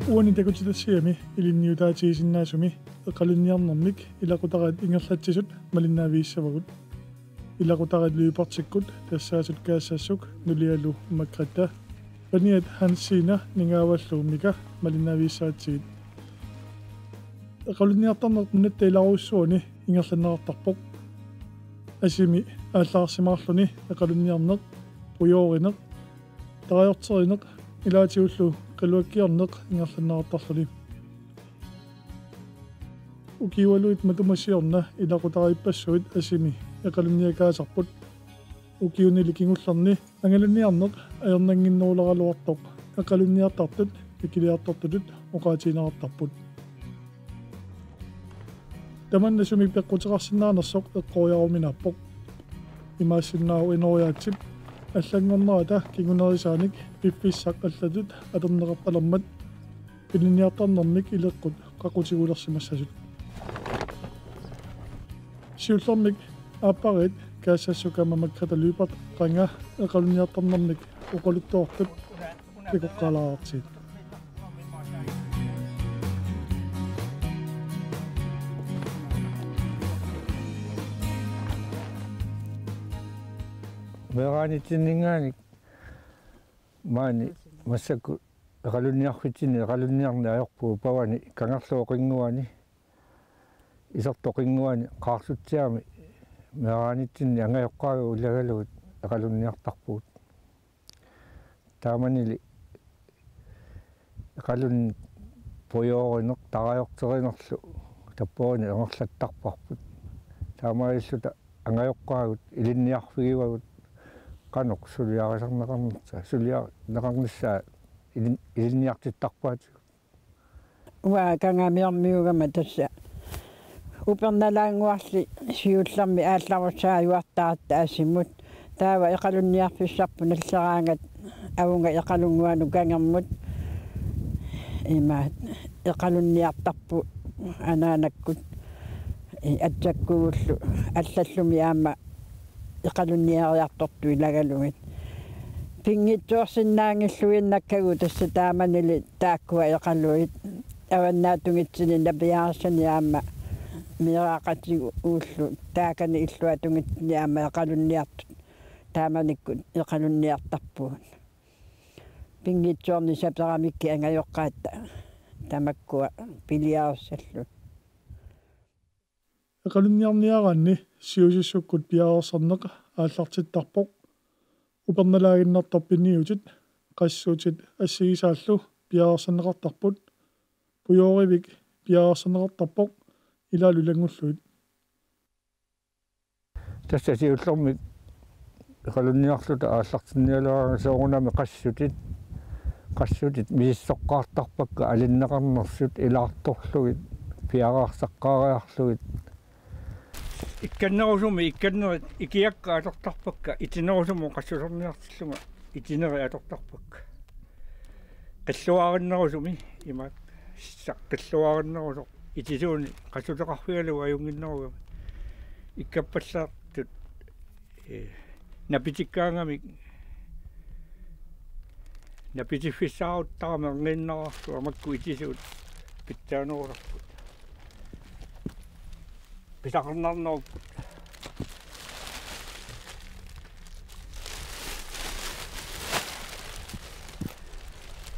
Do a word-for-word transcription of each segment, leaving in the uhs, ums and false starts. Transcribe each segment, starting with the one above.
Uani takutitassiami ilinniutaatigisinnaasumi eqalunniarnermik ilaqutariit ingerlatsisut malinnaaviissavagut. Ilaqutariit Lybertikkut tassaasut Kaassassuk nulialu Margrethe, paniat Hansina ningaavallu Mika malinnaaviissavatsigit. Eqalunniartarneq nunatta ilarujussuani ingerlanneqartarpoq. Asimi aallaarsimaarluni eqalunniarneq, pujoorineq, tarajorterineq ilaatigullu qiluakkiorneq ingerlanneqartarluni. Ukiualuit matuma siorna ilaqutariippassuit asimi eqalunniakaasarput. Ukiunili kingullerni angalaniarneq ajornannginneruleraluartoq eqalunniartartut mikiliartortutut oqaatigineqartarput. Tamanna sumik peqquteqarsinnaanersoq eqqoriaruminaappoq. Imaassinnaavoq inooriaatsip allanngornerata kingunerisaanik piffissaq allatut atorneqartalermat ilinniartarnermik ileqqut qaqutigulersimassasut. Siullermik aappariit Kaassassuk aamma Margrethe Lyberth qanga eqalunniartarnermik oqaluttuartut takoqqaalaartigit. Meeraanitsinninngaanniit maani massakkut eqalunniarfitsinni eqalunniarneq ajorpugut pavani Kangerluup qinnguani, isertut qinnguani Qaarsutsiami meeraanitsinni angajoqqaagut ilagalugit eqalunniartarpugut. Taamanili eqalunneq pujoorineq tarajorterinerlu tappavani ingerlattarparput. Taamaalilluta angajoqqaagut ilinniarfigivagut qanoq suliarisarneqarnissaa, suliarineqarnissaa ilin-, ilinniartittarpaatigut. Uanga Kangamiormiugama tassa Upernalaannguarli siullermik aallarussaajuartaratta asimut. Taava eqalunniarfissarput nalleraangat avunga eqalunnguanut kangermut. Ima eqalunniartarput anaanakkut, i, atsakkugullu allallumi aamma eqalunniariartortut ilagalugit. Pinngitsoorsinnaanngilluinnakkagut tassa taamanili taakkua eqaluit. Avannaatungitsinni napiarassanik aamma meeraaqatigullu taakani illuatungitsinni aamma eqalunniartut. Taamanikkut eqalunniartarpugut. Pinngitsoorni saperamikkit angajoqqaatta tamakkua piliarissallugu. Eqalunniarniaraanni siusissukkut piareersarneq aallartittarpoq. Upernalaaginnartoq piniutit, qassutit assigisaallu piareersanneqartarput. Pujoorivik piareersanneqartarpoq ilaalu ilanngullugit. Tassa siullermik eqalunniarluta aallartinnialerama soorunami qassutit, qassutit misissoqqaartarpakka alinneqarnersut ilaartorlugit, piareersaqqaariarlugit. Ikkannerusumi ikkannerit ikiakka atortarpakka, itinerusumut qassuserniartillunga itinerit atortarpakka. Qilluarinnerusumi imaak sissaq qilluarinnerusoq itisuunik qassuteqarfigalugu ajunnginnerugami. Ikkappallaartut, ee, napitikkaangamik napitiffissaaruttarami erngiinnararsuaq makku itisuut pitsaanerusarput. Pisaqarnarnerupput.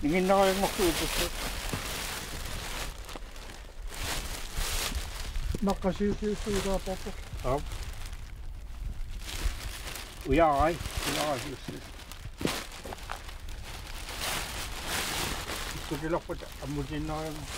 Ninginnarianngorlugu tassa. Naqqasiusiussuugaapporpoq. Aap. Ujarai, ujarai siussuus. Ikkutilerput ammutiinnariarmat.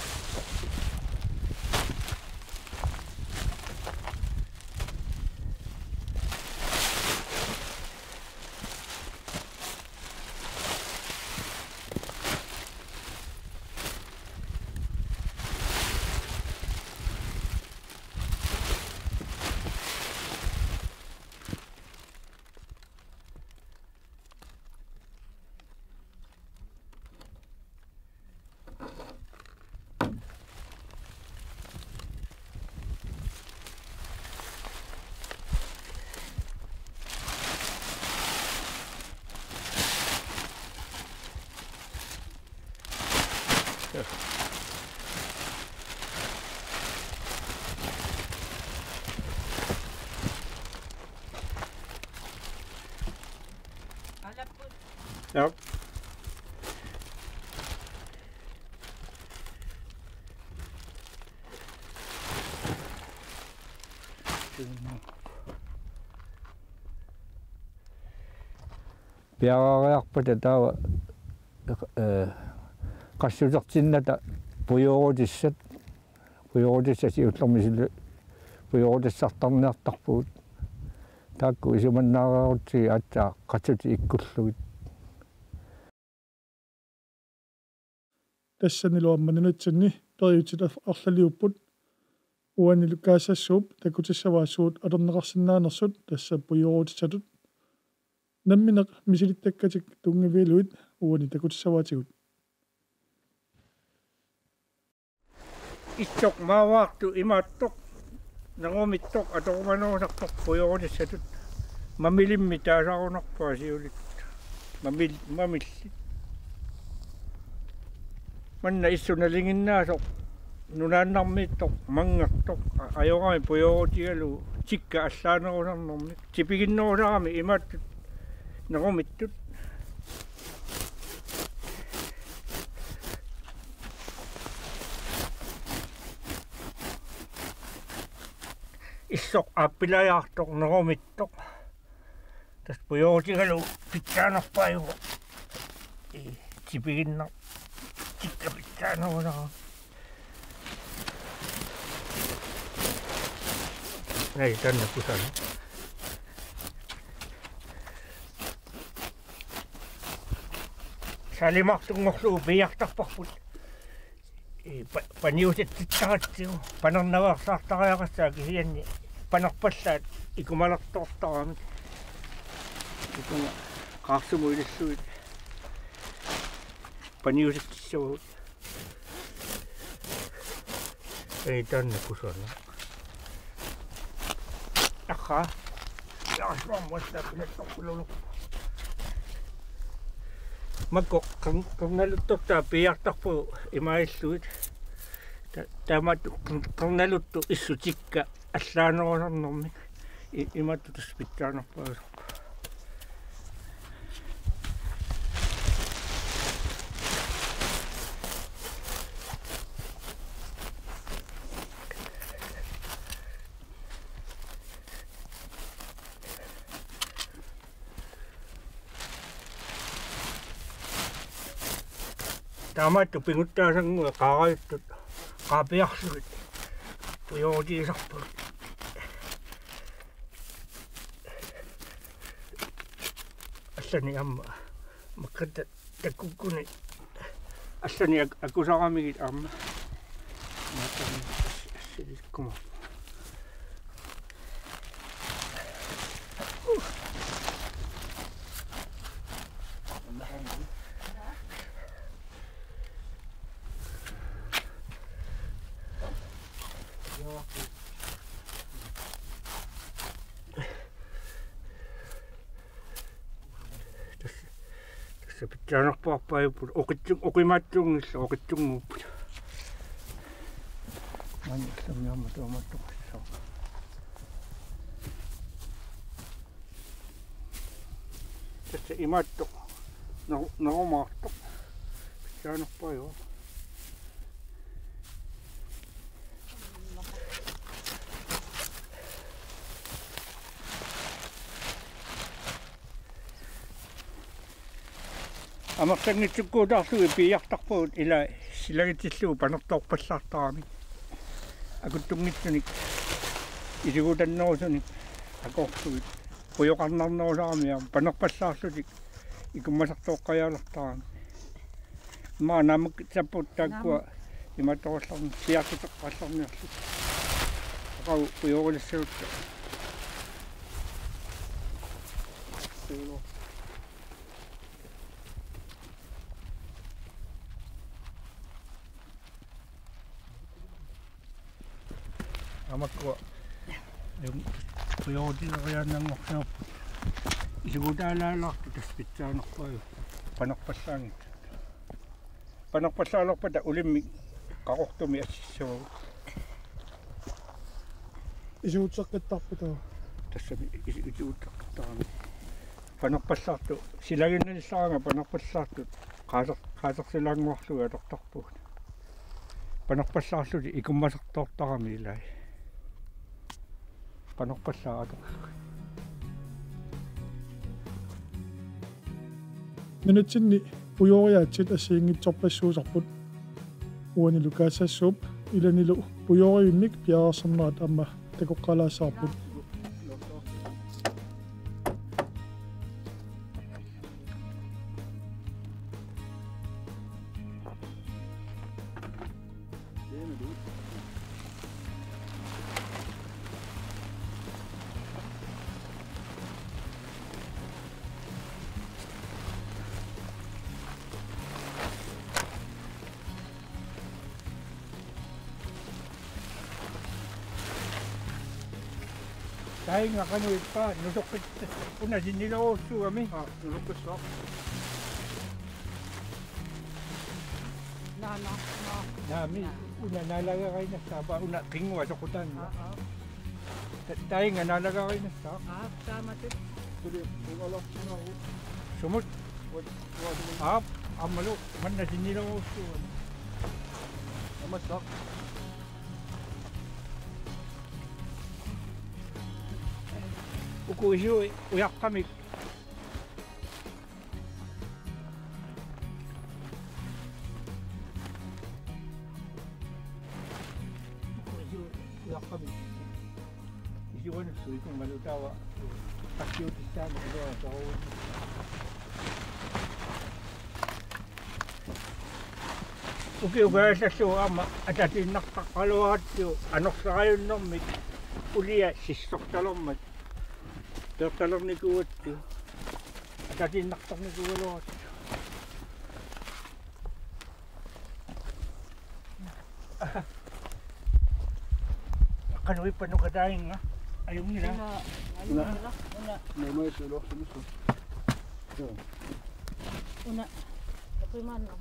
Ja. Piareeriarpata taava, eh, qassusertinnata pujoorutissat, pujoorutissat siullermi suli pujoorutissartarniartarpugut. Taakku isumannaareerutsigit aatsaat qassutit ikkullugit. Tassanilu aamma nunatsinni periuseq arlaliupput. Uanilu Kaasassuup takutissavaa suut atorneqarsinnaanersut, tassa pujoorutissatut. Nammineq misilittakkatik tunngavigalugit uani takutissavaatigut. Issoq maavaartoq imaattoq, nerumittoq atorumanerusartoq pujoorutissatut. Mamilimmik taasarunarpaa siulikkut. Mamil-, mamillit. Manna issoq nalinginnaasoq nunaannarmiittoq manngertoq, a-, ajorami pujoorutigalugu tikka allaanerusarnermik. Tipiginnerusarami imaattut nerumittut. Issoq aappilajaartoq nerumittoq. Tassa pujoorutigalugu pitsaanerpaajuvoq. Ii, tipiginnar-, tikka pitsaanerusarami. Naa, taanna kusanaq. Salimartunngorlugu piiartarparput. Ii, pa-, paniusatsitsaratsigu, panernaveersaartariaqassaaq kisianni panerpallaat ikumalertoortaramik. Ikunga qaarsumut ilillugit paniusatsissavagut. Ii, taanna kusanaq. Ahaa. Yaa, suam wasta pinattoqqullulu. Makku qern-, qernaluttortaa piiartarpagut imaallugit. Ta-, taamatut qern-, qernaluttoq issoq tikka allaanerusarnermik. I-, imaattoq tassa pitsaanerpaajuvoq. Taamatut pinguttaasannguit qaarajuttut qaapiarlugit pujoorutigisarput. Allanik aamma makkatta takkukkuni allanik ak-, akusaramigit aamma. Maatami assilikkuma. Tassa, tassa pitsaanerpaarpaajupput oqitsu-, oqimaatsuunngillat oqitsunnguupput. Maani allammi aamma tuamaattoqassaaq. Tassa imaattoq. Neru-, nerumaartoq. Pitsaanerpaajuvoq. Amerlanngitsukkuutaarlugit piiartarpagut ila silagitsillugu panertoorpallaartaramik. Akuttunngitsunik isigutaanerusunik akoorlugit pujoqarnarnerusarami aamma panerpallaarlutik ikumasartooqqajaalertarami. Immaqa naammakkissapput taakkua imaattorallarni siartuteqqaallarniarlutik. Aqagu pujoorulissagutta. Aamma makkua, em, pujoorutigiinnanngorsimapput. Isigutaalaalaartut tassa pitsaanerpaajuvoq panerpallaanngitsut. Panerpallaalerpata ulimmik qaqortumik assissavagut. Isuutseqqittarput taava. Tassami isu-, isuutseqqittarami. Panerpallaartut silaginnalissaraangat panerpallaartut qaaser-, qaasersilaannguarlugit atortarpugut. Panerpallaarlutik ikummasartoortarami ilai. Panerpallaartut. Nunatsinni pujoriaatsit assigiinngitsorpassuusarput. Uanilu Kaasassuup ilanilu pujorivimmik piareersarnerat aamma takoqqalaassavarput. Tainga qanoq ippa, nusoqqit-, una sinnilerujussuugami. Aa, nusoqqissaaq. Naa, naa, naa. Naami, naa. Una naalagarinnassaaq, una qinnguaq soqutaanna. Aa, aa. Ta-, tainga naalagarinnassaaq. Aa, taamatut. Tuli, ungalartunagu. Sumut? Uat, uat, sumut. Aap, aammalu, manna sinnilerujussuugami. Aammattaaq. Uku isu ujaqqamik. Uku isu ujaqqamik. Isuanut suikungalu taava. Qassiutissaanut iluaruit. Ukiup kaajallallugu aamma atatiinnartaqqaluaratsigu anorlerajunnermik ulia sissortalermat peertalernikuugatsigu atatiinnartarnikuugaluaratsigu. Qanoq ippa nukataaginnga? Ajunngila? Una, ajunngila. Una. Una, una, una, una. Joo. Una. Apimaanna.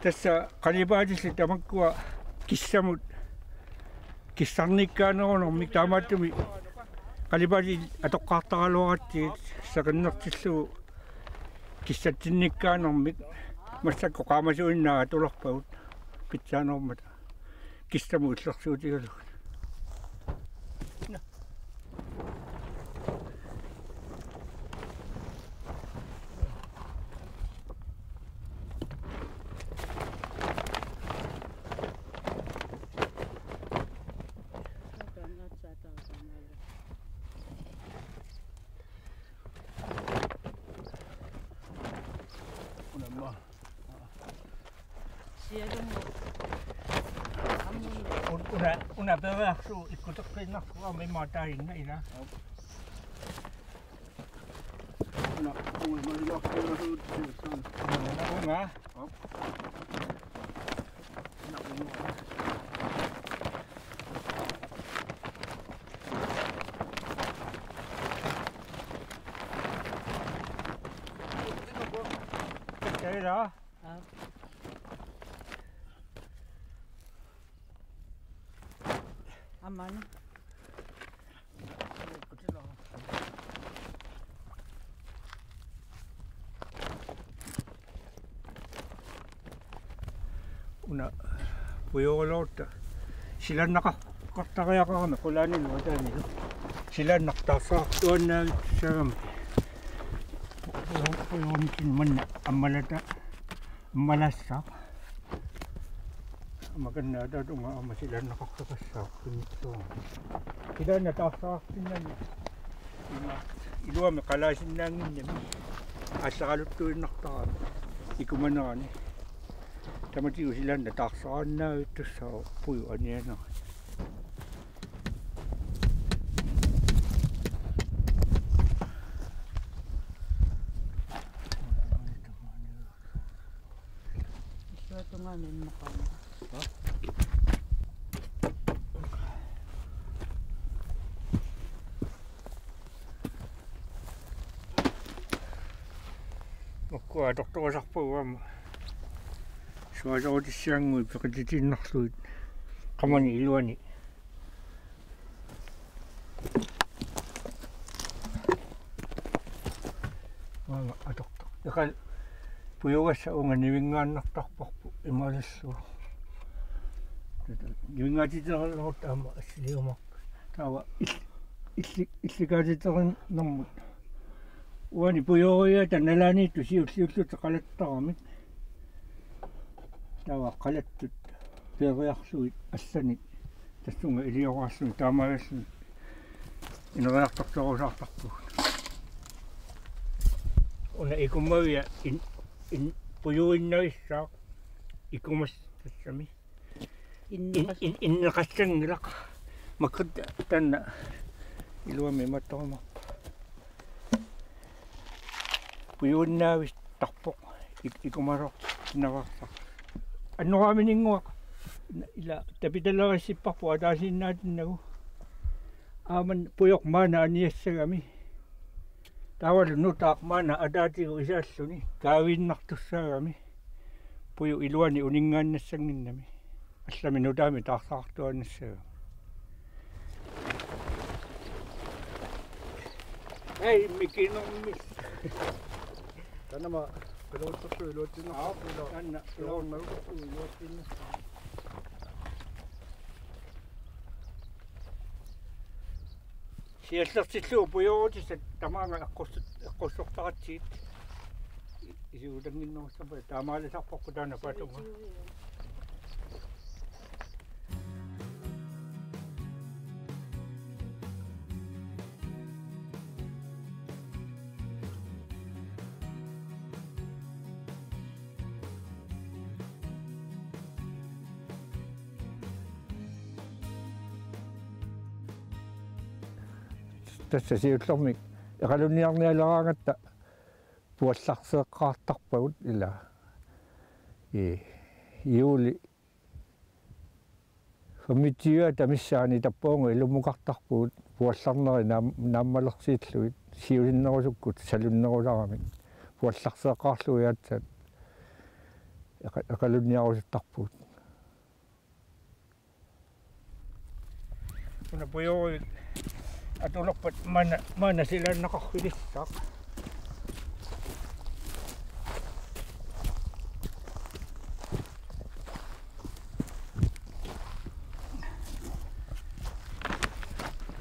Tassa qalipaatillit tamakkua kissamut, kissarnikkaanerunermik taamaattumik qalipaatit atoqqaartaraluaratsigit seqinnertillugu kissatsinnikkaanermik massakkut qaamasuinnaat atulerpagut pitsaanermata. Kissamut illersuutigalugu. Unamma. Sialunga. Amun. Un-, una, una pereersuuvoq ikkuteqqiinnarlugu aamma immaqa taaginnga ila. Una, unga, malilaartuusuut siussaana. Una. Taira. Aa. Aamma. Una pujoraluarutta silaannaqartariaqarami qulaanilu ataanilu. Silaannaq taarsartuaannavittussaagami. Pujo-, pujoraluarutta manna ammalata-, ammalaassaaq. Aamma kanna ataatungaa aamma silaannaqartaqassaaq pinngitsoorami. Silaannaq taarsarartinnani. Ima iluamik qalaasinnaannginnami. Aallaqqaluttuinnartarami. Ikumanerani. Tamatigut silaannaq taarsaraannavittussaavoq puju anianerani. Atortorusarpagut aamma. Suasorutissiannguit peqititiinnarlugit. Qamani iluani. Aamma atortoq. Eqal pujugassaq uunga nivinngaannartarparput imaluunniit. Nivinngaatitereerutta aamma assiliumaarput. Taava il-, illi-, illikaatereernermut. Uani pujorujuata nalaaniittut siulliullutik qalattaramik. Taava qalattut peeriarlugit allanik tassunga iliorarluni taamaalilluni ineriartortorusaartarpugut. Una ikumavia in-, in-, pujuinnavissaaq ikumassasami. In-, in-, inneqassanngilaq. Makkut taanna iluamik imattorumaarpoq. Pujuinnavistarpoq ik-, ikumasoortinnaveersaq. Annoraamininnguaq ila tapitaleriissipparput ataasiinnaatinnagu. Aamma pujoq maanna aniassagami. Taavalu nutaaq maanna ataatigut isaalluni kaaviinnartussaagami. Puju iluani uninngaannassannginnami. Allami nutaami taarsaartuaannassagami. Ai, mikinermi. Tanama piloortorlu iluatsinna. Aa, tanna piloortorlu iluatsinna. Siallertillugu pujorutissat tamaanga eqqus-, eqqussortaratsigit. Isigutannginnerussapput taamaalisarpoq taanna paatunga. Tassa siullermik eqalunniarnialeraangatta puallarseeqqaartarpagut ila. Ii, juuli femogtyve missaani tappavunga ilummukartarpugut puallarneri naam-, naammalersiillugit siusinnerusukkut salunnerusaramik puallarseeqqaarlugit aatsaat eqa-, eqalunniarusuttarpugut. Una pujorujuk atulerpat maanna, maanna silaannaqarfilissaaq.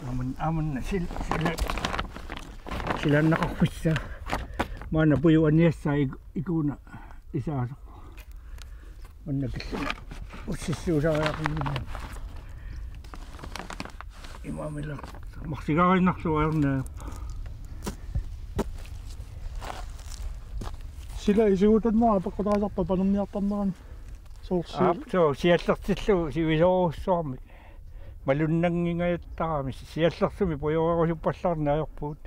Aamma, aamma sil-, sila-, silaannaqarfissaa. Maanna puju aniassaa ik-, ikuuna isaasoq. Maanna killuna ussissuusariaqarluni. Imaamila marsigaarinnarlugu ajornarpoq. Sila isigutannera peqqutaasarpa panerniartarnerani? Soorlu. Aap, soo, siallertillugu sivisoorujussuarmik. Malunnanngingajattarami siallersumik pujorerusuppallaarneq ajorpugut.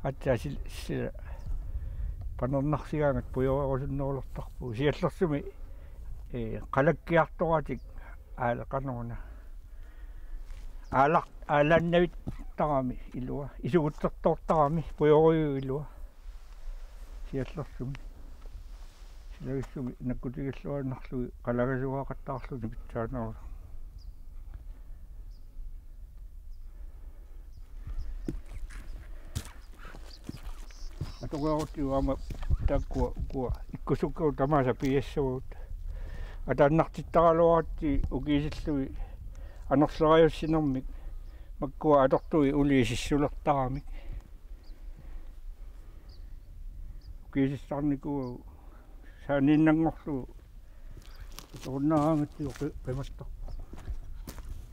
Aatsaat sil-, sila panernaarsigaangat pujorerusunnerulertarpugut. Siallersumik, ee, qalakkiartoratik aala-, qanoruna. Aala-, aalaannavittarami ilua. Isugutsertoortarami pujorujuk ilua. Siallersumik. Silagissumik nakkutigilluinnarlugit qalakasugaaqattaarluni pitsaanerusoq. Atoriaruttigu aamma taakkua ukua ikkussukkagut tamaasa piiassavagut. Ataannartittaraluaratsigit ukiisillugit anorlerajussinermik makkua atortui uliit sissulertaramik. Ukiisissaarnikuuagut saaniinnanngorlugu. Torunnaaraangatsigu qi-, qimattoq.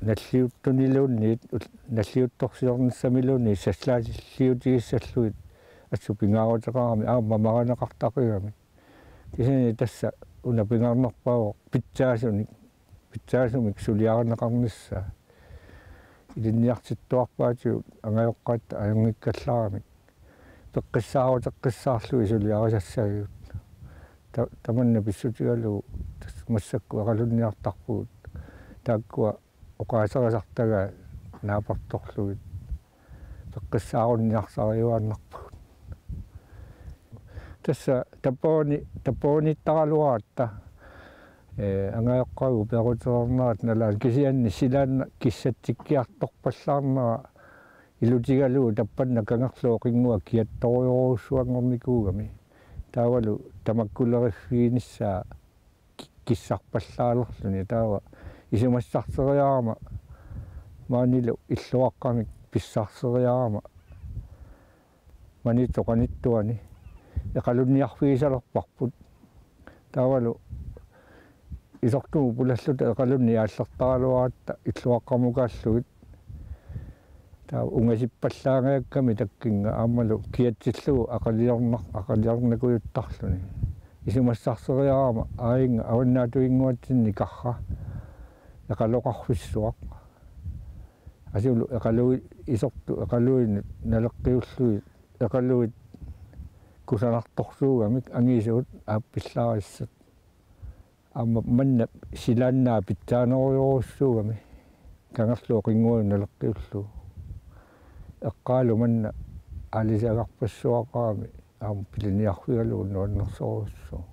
Nalliuttuniluunniit, ul-, nalliuttorsiornissamiluunniit sassaalliutigissallugit assut pingaaruteqarami aamma marineqartaqigami. Kisianni tassa una pingaarnerpaavoq pitsaasunik, pitsaasumik suliarineqarnissaa. Ilinniartittuarpaatigut angajoqqaatta ajunngikkallaramik peqqissaaruteqqissaarlugit suliarisassagigut. Ta-, tamanna pissutigalugu tassa massakkut eqalunniartarpugut. Taakkua oqaaserisartagaat naapertorlugit peqqissaarunniarsariuaannarpagut. Tassa tappavani, tappavaniittaraluaratta, ee, angajoqqaagut peerutereernerat nalaani, kisianni silaannaq kissatsikkiartorpallaarnera ilutigalugu tappanna kangerluup qinnguaq kiattorujorujussuanngornikuugami. Taavalu tamakkuleriffiginissaa ki-, kissarpallaallerluni, taava isumassarseriarama maanilu illuaqqamik pissarseriarama Maniitsoq qanittuani eqalunniarfigisalerparput. Taavalu isortumut pulalluta eqalunniit aallertaraluaratta illuaqqamukaallugit. Taava ungasippallaangajakkami takkinnga aammalu kiatsillugu aqaliornar-, aqaliornakujuttarluni. Isumassarseriarama aajinnga avannaatuinnguatsinni karra eqaloqarfissuaq. Asulu eqaluit isortut eqaluinnut naleqqiullugit eqaluit kusanartorsuugamik angisuut aappillaarissat. Aamma manna silaannaa pitsaanerujorujussuugami kangerluup qinnguanut naleqqiullugu. Eqqaalu manna aalisagarpassuaqarami aamma piliniarfigalugu nuannersorujussuuvoq.